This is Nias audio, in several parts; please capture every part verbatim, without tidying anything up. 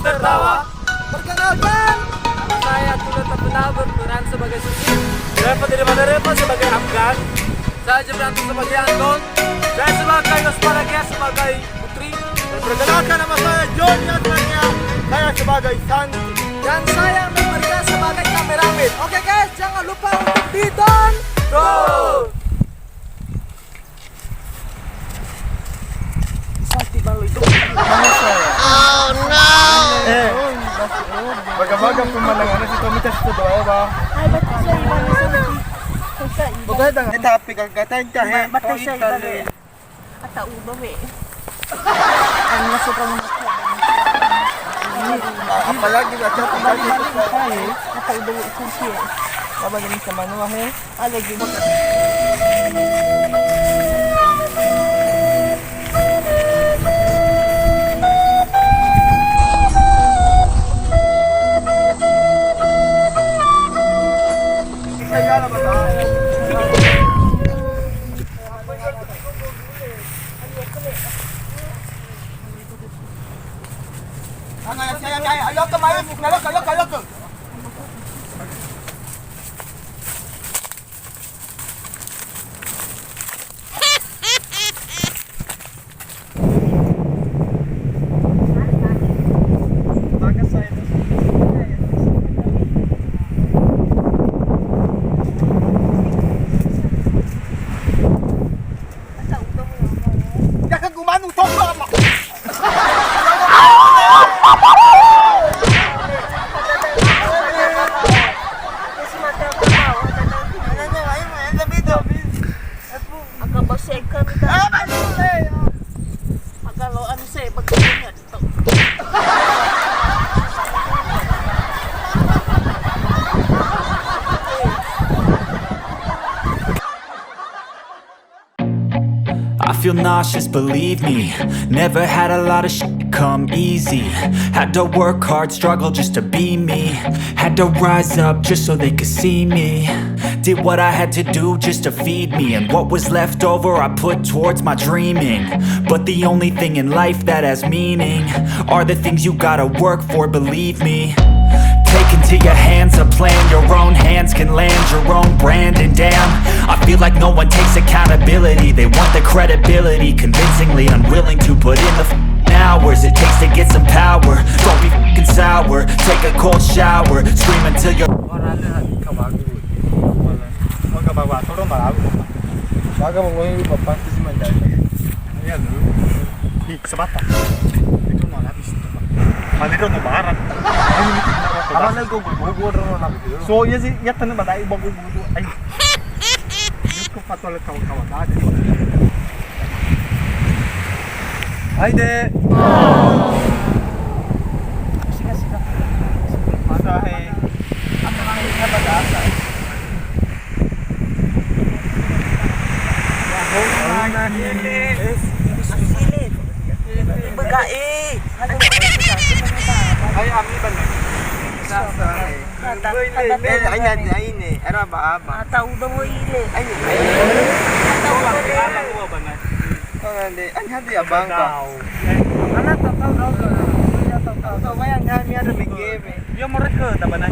Tertawa. Perkenalkan, nama saya Tulio Tapenaber, peran sebagai Susi. Saya Fadil Madareva sebagai Afgan. Saya Jebranto sebagai Anton. Saya sebagai Yospa Ragia sebagai Putri. Dan perkenalkan, nama saya John Yasmania. Saya sebagai Santi. Dan saya Memberga sebagai kameramen. Oke guys, jangan lupa untuk ditonton. Sakit malu itu. Oh no. Eh, baga-baga pemandangannya si Tommy tas itu doa, Bang. Hai, baca saya, Bang. Saya, Bang. Bukan, Bang. Kita api kagak tancah, eh. Baca saya, Bang. Ata udo we. Anu masuk rumah. Apalagi baca tadi. Ata udo we itu sih. Apa jadi sama nu, he? Ada juga. Ayo ke, ayo ke, ayo ke, ayo ke. Jaga gumanu coba, Mak. Aga boseka mita. Aga lo anu se, bagaimana? I feel nauseous, believe me. Never had a lot of shit come easy. Had to work hard, struggle just to be me. Had to rise up just so they could see me. Did what I had to do just to feed me. And what was left over, I put towards my dreaming. But the only thing in life that has meaning are the things you gotta work for, believe me. Take into your hands a plan, your own hands can land your own brand. And damn, I feel like no one takes accountability. They want the credibility, convincingly unwilling to put in the f- hours it takes to get some power. Don't be f***ing sour, take a cold shower, scream until you're Maka bawa tolong malau. Maka mau ngomong bapak itu sih manjai. Iya lu. Ih, sebatang. Itu mau habis itu, Pak. Mana itu mau barat? Apa lagi gua gua gua orang lagi. So iya sih, ya tenang badai bawa gua gua. Ayo. Itu patol kawan-kawan tadi. Hai, Dek. Masa, he? Ibu Gae. Hai, Ami, benar. Sasa, he. Eh, aina, aina, era ba aba. Ata udo mo ile. Aina, aina. Ata udo mo ile. Aina, aina, aina, abang, bang. Ana tau tau tau. Tau tau yang kami ada B G B. Yo mereka tak pernah.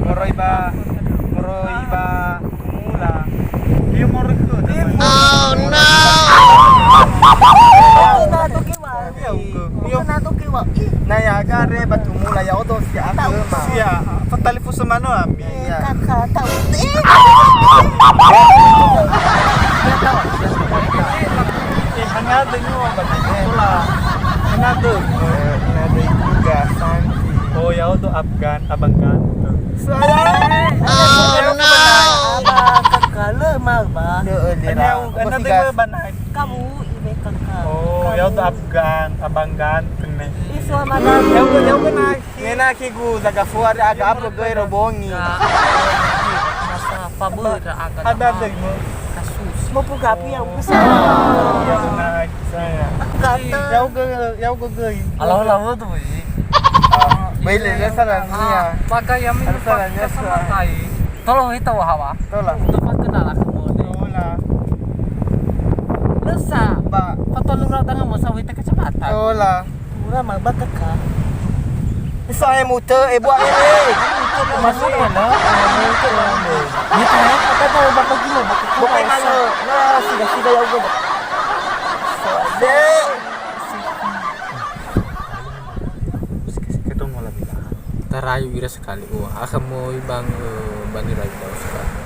Moroi ba, moroi ba. Mula. Iyo, moroi ke. Oh, no. Ina to kewa. Iyo. Ina to kewa. Ih. Na ya gare batu mula ya odo sia agama. Sia, fatalifu semano ami. Eh, kakak, tahu. Eh. Eh, hanya ada nyawa banyak. Itulah. Hanya ada. Eh, hanya ada juga, Santi. Oh, ya odo Afgan, abang ganteng. Oh, no. Aba kakak le mau ba. Kamu ibe kakak. Oh, ya udah Afgan, abang ganteng nih. Ih, selamat datang. Ya udah, ya udah, naik. Ngena ki gu zaga fuar aga apa gue robongi. Masa apa ber aga. Ada deh, mau. Kasus. Mau buka api ya, udah. Ya, naik. Saya. Ganteng. Yau ge, yau ge gei. Alah, alah, tu, Boy. Baik, le, le, salah ni, ya. Pakai yang minum salah ni, pakai sama salah. Tai. Tolong itu, wah, wah. Tolong. Untuk pakai nala kamu ni. Tolong. Lesa. Ba. Patolong rau tangan mau sawi tak kacamata. Tolong. Murah mah bakaka. Sahe mutö, e, bua, e, e. Masuk mana? Mutö, e. Gitu, ya? Kata tahu bakal gila, bakal gila. Bukan mana? Nah, siga-siga ya, udah. Soalnya. Ketemu lagi lah. Tarayu ira sekali. Wah, akan mau ibang, eh, bani rayu tahu sekali.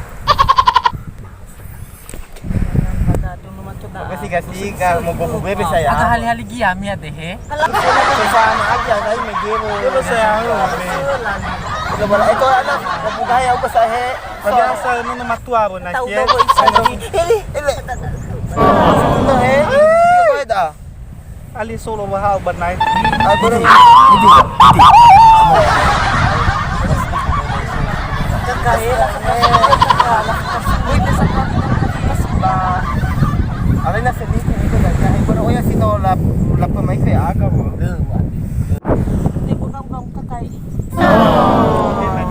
Makasih, kasih, kalau mau buku gue bisa ya. Ada hali-hali gia mi adehe. Sesama aja, saya megero. Itu saya, anu, ame. Udah boleh, itu anak, mau buka ya, udah saya, he. Biasa, nunu matua, bu, nah, tahu, ya. Tahu, tahu, bisa. Ini, ini. Sudah, he. Ini boleh dah. Ali solo bahau banai. Aduh. Alena seni itu dah. Baru oya sino lap lap pemain kayak aga, bu.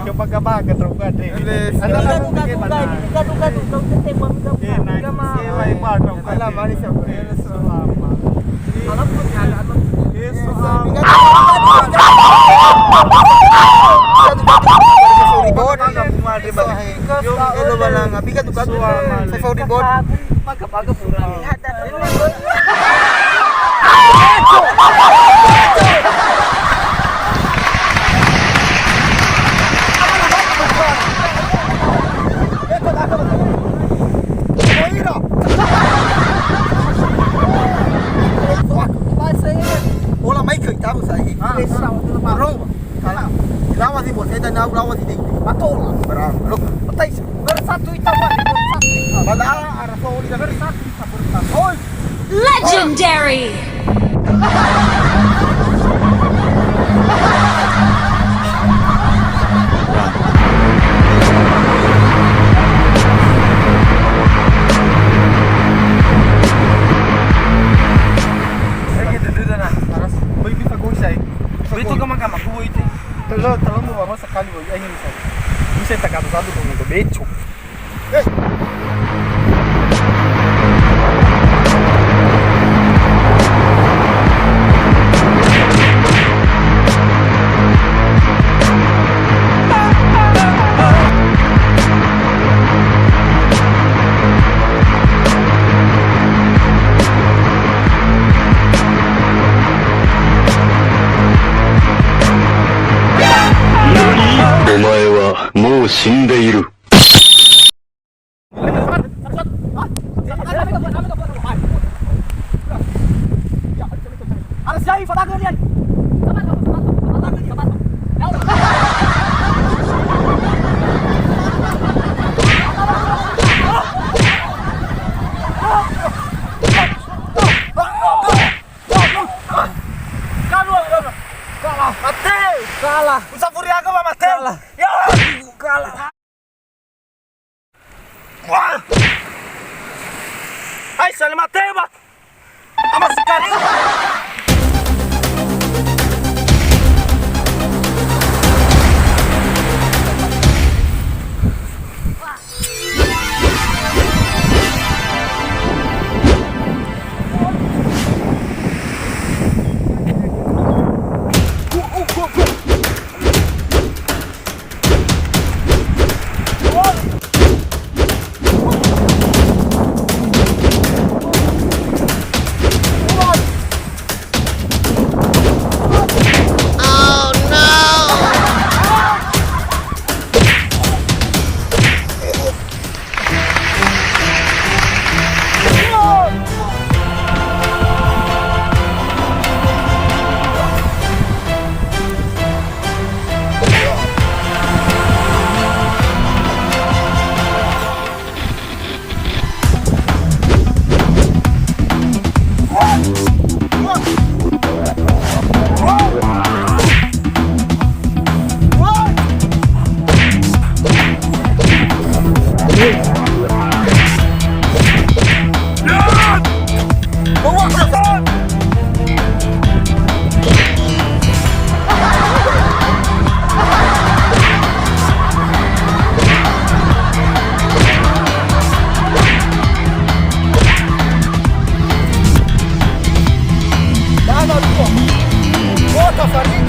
Coba gaba ke terus, Andre. Ada lagu ke mana? Gaduh-gaduh, kau teteh, buat gaduh. Ala, manis, ya, Bu. Selamat. Alam pun ada, alam. Sorry, Bon. Yo, elo balang, abi gaduh-gaduh. Sorry, Bon. Paga-paga pura. Ola mai kö itabu sai. Ah, ora, ora, ora. Kala. Lawa si bos, saya dan lawa si ding. Matola. Barang. Lo, petai. Bersatu itabu, bersatu. Padahal arah Sauli dah bersatu. Legendary. Begitu dulu, nah. Begitu gama-gama, bu itu. Terus, terus mau apa sekali, bu? Ayo, bisa. Bisa tak kata satu, bu, becu. Nani? Omae wa mou shindeiru. Kalah. Mate. Kalah. Usafuri aku, Pak, mate. Kalah. Ya. Kalah. Wah! Hai, selamat tebak! Amat sekali!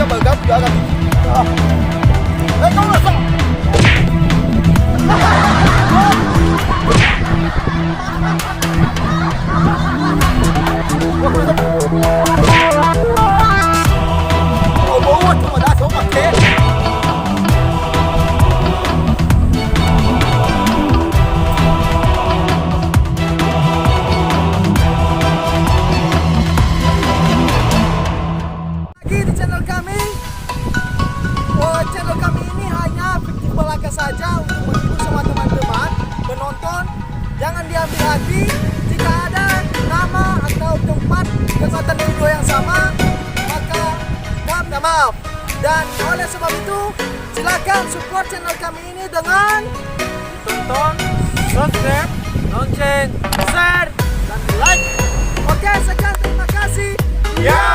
Ba gatu ya, gatu. Ah. Eh, kau rasa? Oh, bau, cuma dah, cuma pakai. Lagi di channel kami. Oh, channel kami ini hanya fiktif belaka saja untuk menghibur semua teman-teman penonton. Jangan diambil hati jika ada nama atau tempat kesempatan video yang sama, maka kami minta maaf. Dan oleh sebab itu, silakan support channel kami ini dengan tonton, subscribe, lonceng, share, dan like. Oke, sekian, terima kasih. Ya.